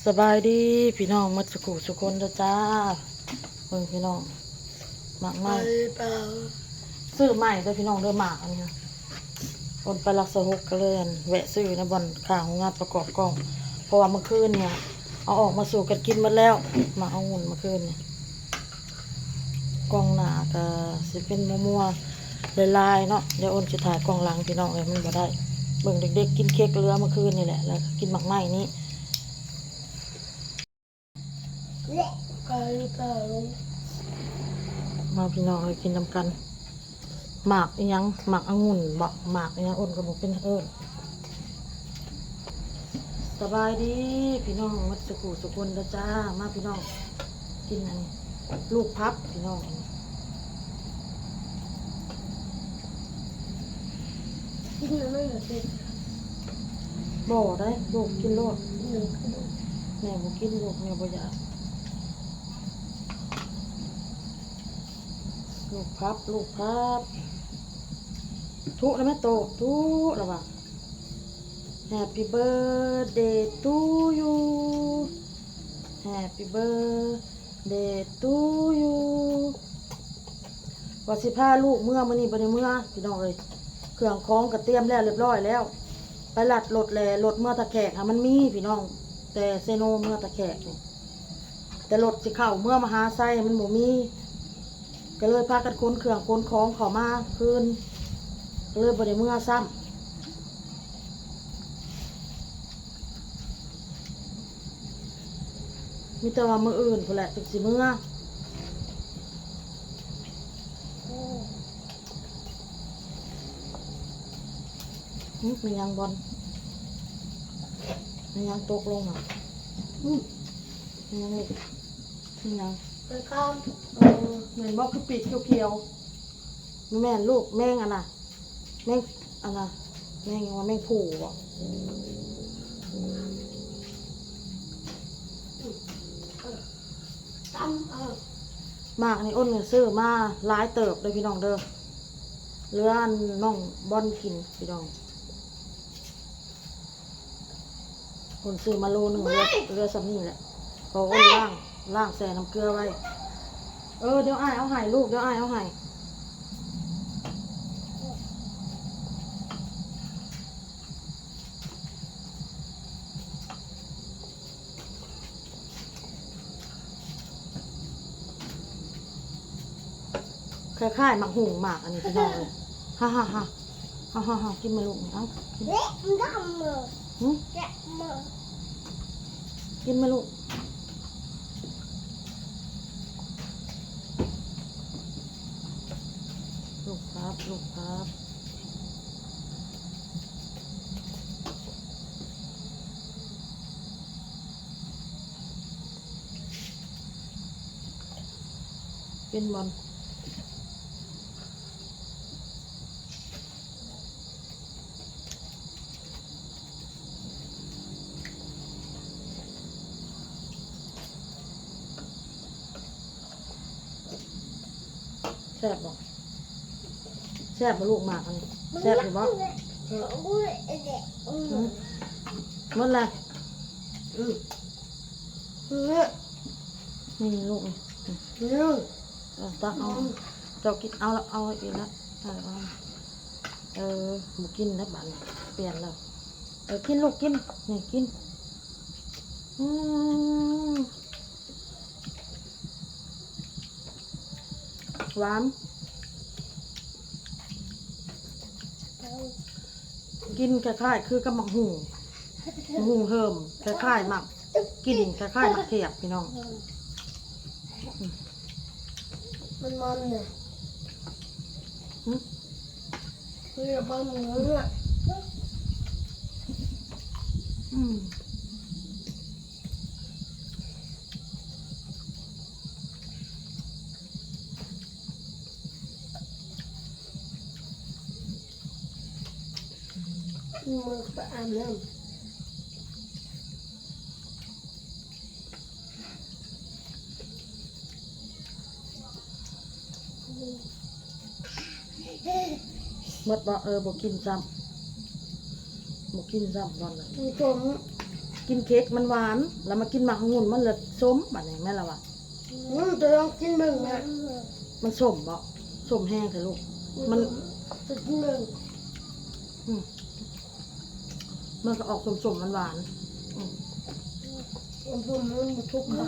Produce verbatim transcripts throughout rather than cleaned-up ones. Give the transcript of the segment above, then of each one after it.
สบายดีพี่น้องหมดสุขุสุคนเด้อจ้า เบิ่งพี่น้อง หมากไม้ ไปเปล่า ซื้อใหม่เด้อพี่น้องเด้อ หมากอันนี้ค่ะ อ้นไปหลักซอยหกก็เลยอันแวะซื้อในบ่อนข้างโรงงานประกอบกล่อง เพราะว่าเมื่อคืนเนี่ย เอาออกมาสู่กันกินหมดแล้ว หมากองุ่นเมื่อคืนเนี่ย กล่องหน้าก็สิเป็นมัวๆ ลายๆ เนาะ เดี๋ยวอ้นสิถ่ายกล่องหลังพี่น้องเอ้ย มันบ่ได้ เบิ่งเด็กๆ กินเค้กเหลือเมื่อคืนนี่แหละ แล้วก็กินหมากไม้นี่ มาพี่น้องเอ้ย กินนำกัน หมากอิหยัง หมากองุ่นบ่ หมากอิหยังอ้นก็บ่เป็นเอิ้น สบายดีพี่น้องหมดสุขุสุคนเด้อจ้า มาพี่น้อง กินอันนี้ ลูกพับพี่น้อง กินแล้วมันบ่เผ็ด บ่ได้ ลูกกินโลด อืม แม่บ่กิน ลูกแม่บ่อยาก ลูกพับ ลูกพับ ทุแล้วแม่โต ทุแล้วว่ะ Happy birthday to you Happy birthday to you ว่าสิพาลูกเมือมื้อนี้บ่ได้เมือพี่น้องเอ้ย เครื่องของก็เตรียมแล้วเรียบร้อยแล้ว ไปลัดรถแลรถเมือท่าแขกหามันมีพี่น้อง แต่เซโนเมือท่าแขกนี่ แต่รถสิเข้าเมือมหาไซมันบ่มี ก็เลยพากันขนเครื่องขนของเข้ามาคืน ก็เลยบ่ได้เมือซ้ำ มีแต่ว่ามื้ออื่นพู้นแหละจึงสิเมือ อืม มียังบอล มียังตกลงอ่ะ อืม มียังอีก มียัง เป็นข้าว เออ แม่นบ่คือปีกเขียวๆ แม่นลูกแมงอันน่ะ แมงอันน่ะ แมงหยังว่าแมงผู้บ่ ตำเออ หมากนี่อ้นก็ซื้อมาหลายเติบเลยพี่น้องเด้อ เหลืออันน้องบอลกินพี่น้อง อ้นซื้อมาโลหนึ่ง เหลือ เหลือส่ำนี้แหละ เพราะอ้นล้าง ล้างแช่น้ำเกลือไว้ เออ เดี๋ยวอ้ายเอาให้ลูก เดี๋ยวอ้ายเอาให้ คล้ายๆ หมากหุงหมากอันนี้พี่น้องเอ้ย ฮ่าฮ่าฮ่า ฮ่าฮ่าฮ่า กินไหมลูก เอ้า กิน เละมันก็เอามือ หึ แกะมือ กินไหมลูก ลูกครับ ลูกครับ กินบอล แซ่บบ่ แซ่บบ่ลูกหมากอันนี้ แซ่บอยู่บ่ อืม หมดละ อืม นี่ลูกนี่ อืม เอาตักเอา อืม เจ้ากิน เอาละ เอาอีกละ เอาละ เอาละ เออ บ่กินแล้วบัดนี้ เปลี่ยนแล้ว เออ กินลูก กิน นี่ กิน อืม หวาน กินคล้ายๆ คือกับหมากฮู่ หมากฮู่เฮิม คล้ายๆ หมาก กินคล้ายๆ หมากเขียบพี่น้อง มันมันเนี่ย หึ คือมันเหมือนเนี่ย อืม มือไปอาบน้ำ หมดบ่ เออ บ่กินซ้ำ บ่กินซ้ำก่อนน่ะ มันขม กินเค้กมันหวาน แล้วมากินหมากองุ่นมันละส้ม บัดนี้แม่นละวะ อืม จะลองกินเบิ่งนะ มันส้มบ่ ส้มแฮงแท้ลูก มัน จะกินเบิ่ง อืม มันก็ออกส้มๆ หวานๆ อืม ส้มๆ มันทุกข์นะ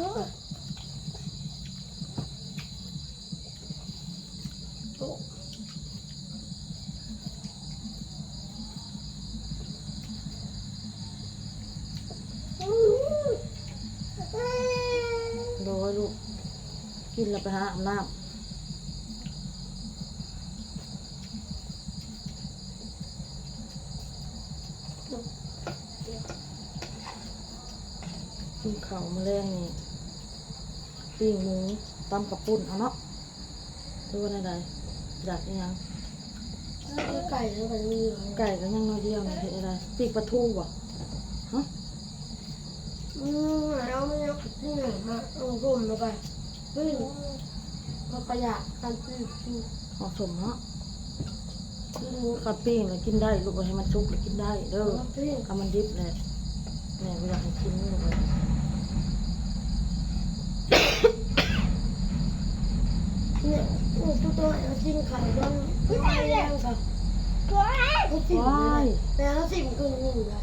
โดยลูก กินแล้วไปหาอาบน้ำ กินข้าวมื้อแลงนี่ ปิ้งหมู ตำข้าวปุ้นเอาเนาะ หรือว่าแนวใด อยากอิหยัง ไก่แล้วก็มี ไก่ก็ยังน้อยเดียวนี่ เฮ็ดอะไร ปิ้งปลาทูบ่ ฮะ อืม แล้วมันยังกินหน่อยมา เอาส้มแล้วก็ ปิ้ง ก็ประหยัดการปิ้ง ปิ้ง เหมาะสมเนาะ ปิ้ง คันปิ้งแล้วกินได้ ลูก ให้มันสุกแล้วกินได้เด้อ ปิ้ง คันมันดิบแหละ แม่บ่อยากให้กินลูกเอ้ย เนี่ย ลูกตัวน้อยเอากินข้าวตอน ไม่ได้แล้วค่ะ ก็สิบ ว้าย แต่เขาสิบครึ่งหนึ่งค่ะ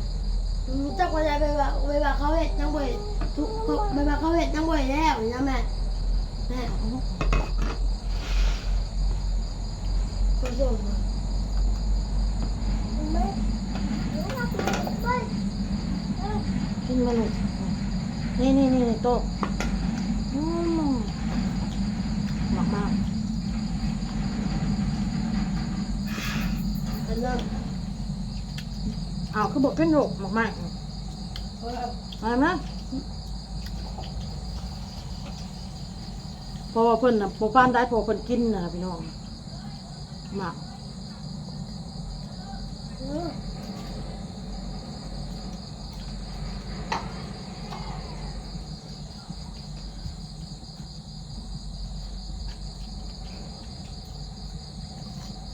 อืม จักว่าได้ไปว่า ไปว่าเขาเฮ็ดยังบ่ได้ ทุก ไปว่าเขาเฮ็ดยังบ่ได้แล้วนะแม่ แม่ ก็ส่งมา กินมาลูก นี่ นี่ นี่ นี่ โต๊ะ อืม หมากมาก อันนั้น อ้าว คือบอกกินลูก หมากมาก เออ อะไรนะ เพราะว่าเพิ่นน่ะ บ่ปานใด เพราะว่าเพิ่นกินน่ะ พี่น้อง หมาก อืม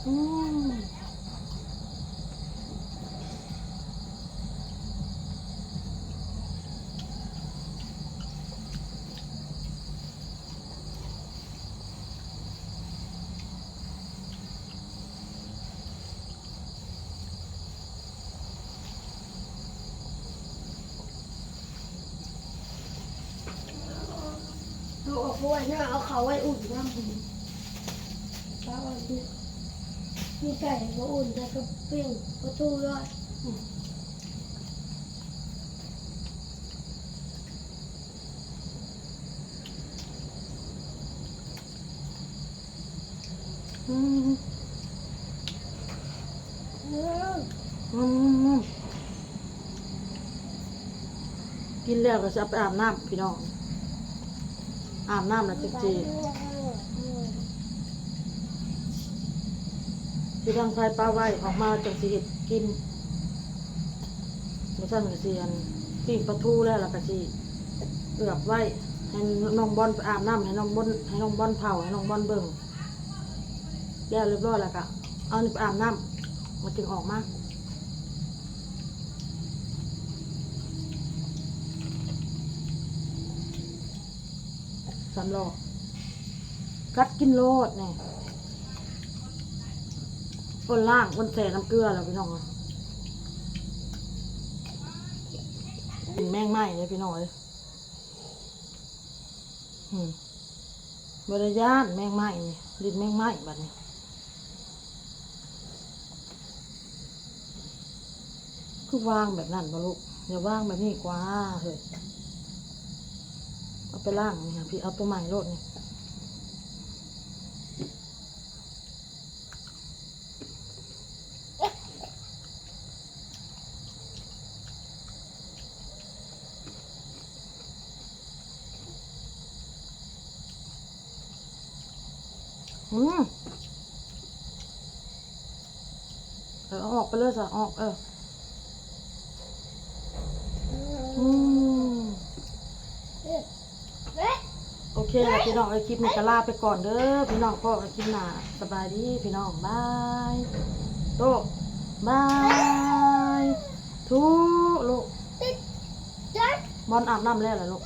อืม ดูเอากล้วยเนี่ย เอาเขาไว้อุ่นน้ำ แล้วเอาดิ มีไก่ก็อุ่น แล้วก็ปิ้งปลาทูด้วย อืม อืม อืม อืม กินแล้วก็สิเอาไปอาบน้ำพี่น้อง อาบน้ำแล้วจั่งสิ สิดังไฟปะไว้ ออกมาจั่งสิเฮ็ดกิน บ่ซั้นก็สิอัน ปิ้งปลาทูแล้ว แล้วก็สิเอือบไว้ ให้น้องบอลไปอาบน้ำ ให้น้องบอล ให้น้องบอลเผา ให้น้องบอลเบิ่ง แล้วเรียบร้อยแล้วก็เอานี่ไปอาบน้ำ มันจึงออกมา สามรอบ กัดกินโลดนี่ อ้นล้าง อ้นแช่น้ำเกลือแล้วพี่น้อง กินแมงไหม้เลยพี่น้องเอ้ย อืม บ่ได้ย้านแมงไหม้นี่ ลิ้นแมงไหม้บัดนี้ คือวางแบบนั้นบ่ลูก อย่าวางแบบนี้กว่า เฮ้ย เอาไปล้างนี่ค่ะพี่ เอาตัวใหม่โลดนี่ อืม เออ เอาออกไปเลยจ้ะ ออก เออ อืม โอเคแล้วพี่น้องเอ้ย คลิปนี้ก็ลาไปก่อนเด้อพี่น้อง พ้อกันคลิปหน้า สบายดีพี่น้อง บาย โต บาย ทุ ลูก บอลอาบน้ำแล้วล่ะลูก